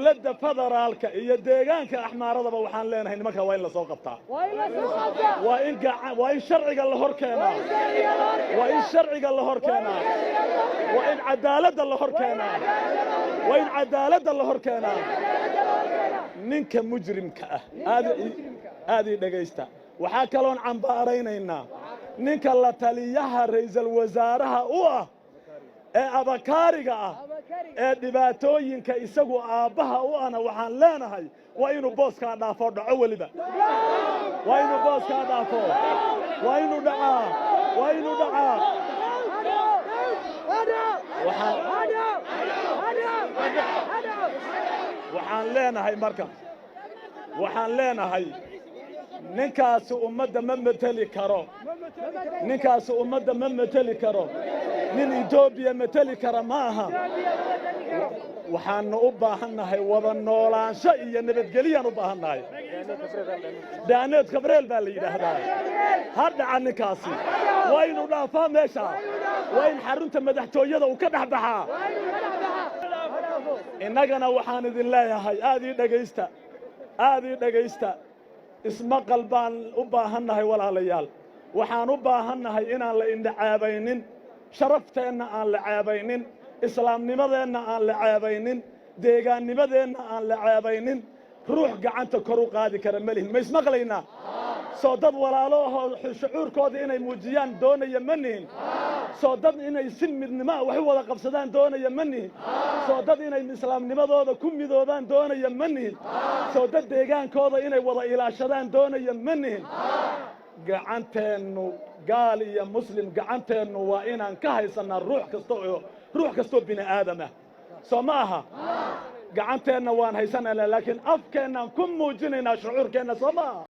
Dowladda federaalka iyo deegaanka Axmaaradaba waxaan leenahay, nimanka waa in la soo qabtaa, waa in sharciga la hor keenaa, waa in sharciga la hor keenaa, waa in cadaaladda la hor keenaa, waa in cadaaladda la hor keenaa ninka mujrimka ah. Aad aad ii dhegaysta. Waxaa kaloon cambaaraynaynaa ninka la taliyaha ra'iisul wasaaraha u ah ee abakaariga ah ee dhibaatooyinka isagu aabbaha u ahna. Waxaan leenahay, waa inuu booskaa dhaafo, dhaco weliba, waa inuu booskaa dhaafo, waa inuu dhacaa, waa inuu dhacaa. Waxaan leenahay marka, waxaan leenahay, ninkaasi ummadda ma meteli karo, ninkaasi ummadda ma meteli karo, nin Etoobiya meteli kara ma aha. Waxaannu u baahannahay wada noolaansho iyo nabadgelyaan u baahannahay. Daaneed Kabreel baa la yidhaahdaa. Ha dhaca ninkaasi, waa inuu dhaafaa meesha, waa in xarunta madaxtooyada uu ka dhex baxaa. Innagana waxaan idin leeyahay, aad ii dhegaysta, aad ii dhegaysta. Ismaqal baan u baahannahay, walaalayaal. Waxaan u baahannahay inaan la indhacaabaynin, sharafteenna aan la ceebaynin, islaamnimadeenna aan la ceebaynin, deegaannimadeenna aan la ceebaynin. Ruux gacanta kor u qaadi kara ma lihin. Ma ismaqlaynaa? Soo dad walaalo ahoo shucuurkooda inay muujiyaan doonaya ma nihin? Soo dad inay si midnimo ah wax u wada qabsadaan doonaya ma nihin? Soo dad inay islaamnimadooda ku midoobaan doonaya ma nihin? Soo dad deegaankooda inay wada ilaashadaan doonaya ma nihin? Gacanteennu, gaal iyo muslim, gacanteennu waa inaan ka haysannaa ruux kasta oo ruux kastoo bini aadam ah. Soo ma aha? Gacanteenna waan haysanaynaa, laakiin afkeennaan ku muujinaynaa shucuurkeenna. Soo ma aha?